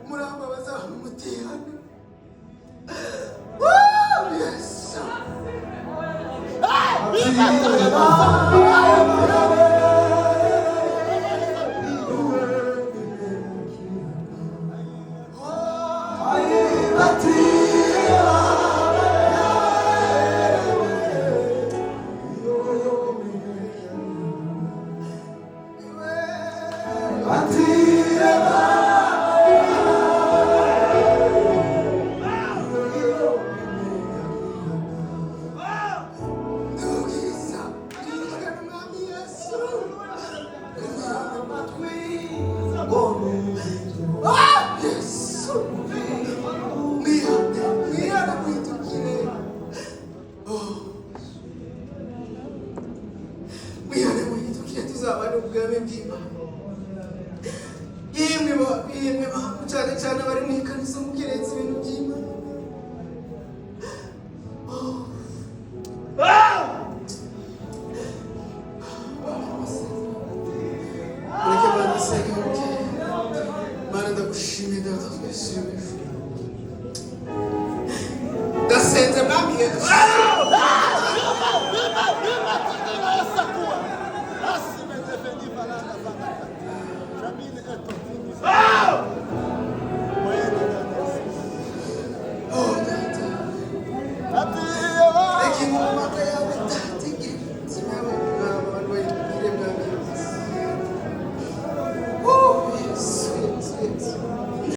Murambabaza mutihana. Yesu. Ndubwiriza ndubwira umwami Yesu. Ah, Yesu. Mwihane, mwihane muhindukire. Oh. Mwihane muhindukire tuzabane ubwami bw'Imana. Yemwe yemwe bantu cyane cyane abari mu ikariso mukerensa ibintu by'Imana. Oh. Mureke Mana isenge mukeye. Mana ndagushimiye Data twese uri mu ijuru. Ndasenze Mwami Yesu.